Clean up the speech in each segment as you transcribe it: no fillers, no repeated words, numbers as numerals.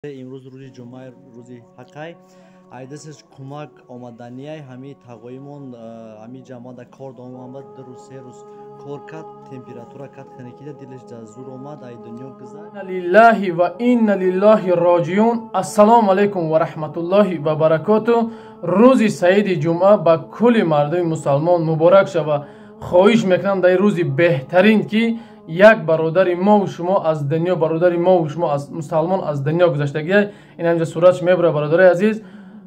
Имрӯз рӯзи ҷумъа, рӯзи ҳақай, айдасаш кӯмак омаданияй. Ҳамин тағоимон ҳамин ҷамоада кор омад, 2 рӯз, 3 рӯз кор кард, температура кард, хунукида дилаш дар зур омад, ай дунё гузашт. Лиллаҳи ва инна лиллаҳи роҷиун. Ассалому алайкум ва раҳматуллоҳи ва баракоту. Рӯзи саиди ҷумъа ба кулли мардуми мусалмон муборак шава. Хоҳиш мекунам, дар рӯзи беҳтарин, ки як бародари мову шумо аз дунё, бародари мову шумо аз мусалмон аз дунё гузаштагия. Ин ҳамҷа суратш мебура. Бародари азиз,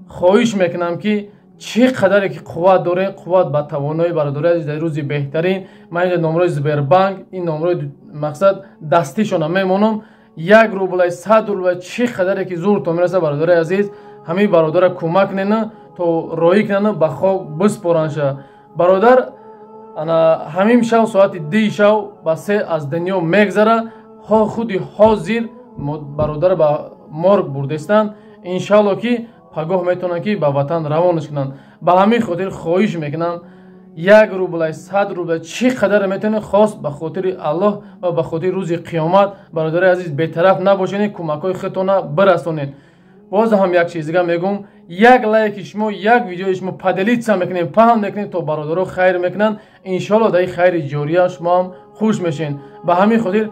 хоҳиш мекунам, ки чӣ қадаре ки қувват дорем, қувват ба тавонои, бародари азиз, дар рӯзи беҳтарин ман инҷа номрои Сбербанк, ин номрои мақсад дастишона мемонам. 1 рублай, 100 рублай, чӣ қадаре ки зуртон мераса, бародари азиз, ҳамин бародара кӯмак кунена, то роӣ кунана, ба хок биспоранша. Бародар ана ҳамин шав соати 2 шав ба 3 аз дунё мегзара. Худи ҳозир бародара ба морг бурдестанд. Иншалло, ки пагоҳ метавонанд, ки ба ватан равонаш кунанд. Ба ҳамин хотир хоҳиш мекунам, 1 рублай, 100 рублай, чӣ қадаре метавонед, хос ба хотири Аллоҳ ва ба хотири рӯзи қиёмат, бародари азиз, бетараф набошед, кӯмакҳои худтона бирасонед. Боз ҳам як чиз дига мегӯм: як лайки шумо, як видеои шумо поделиться мекунем, паҳн мекунем, то бародаро хайр мекунанд. Иншоалло, дар ин хайри ҷория шумо ҳам хуш мешед. Ба ҳамин хотир,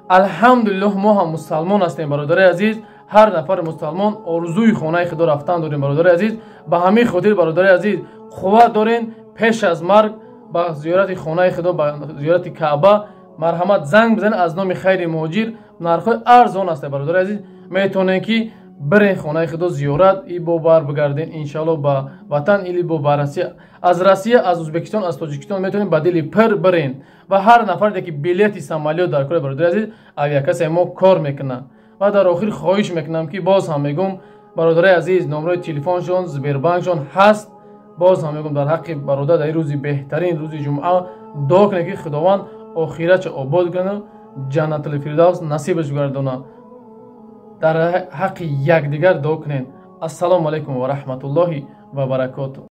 алҳамдулиллоҳ, мо ҳам мусалмон ҳастем, бародари азиз. Ҳар нафари мусалмон орзуи хонаи худо рафтан дорем, бародари азиз. Ба ҳамин хотир, бародари азиз, қувват дорем, пеш аз марг ба зиёрати хонаи худо, ба зиёрати Каъба марҳамат, занг бизанед. Аз номи Хайри Муҳоҷир нархҳои арзон аст, бародари азиз. Метавонем, ки бирен хонаи худо зиёрат и бо бар бигарден, иншалло, ба ватан или бо ба Россия. Аз Россия, аз Ӯзбекистон, аз Тоҷикистон метавонем ба дили пир бирен. Ва ҳар нафаре ки билети самолёт дар кори, бародари азиз, авиакассаи мо кор мекунад. Ва дар охир хоҳиш мекунам, ки боз ҳам мегӯм, бародари азиз, номрои телефоншон, Сбербанкшон ҳаст. Боз ҳам мегӯм, дар ҳаққи бародар дар ин рӯзи беҳтарин, рӯзи ҷумъа, дуо кунед, ки Худованд охиратша обод кунад, Ҷаннатулфирдавс насибаш гардонад. Дар ҳаққи якдигар дуо кунед. Ассалому алайкум ва раҳматуллоҳи ва баракоту.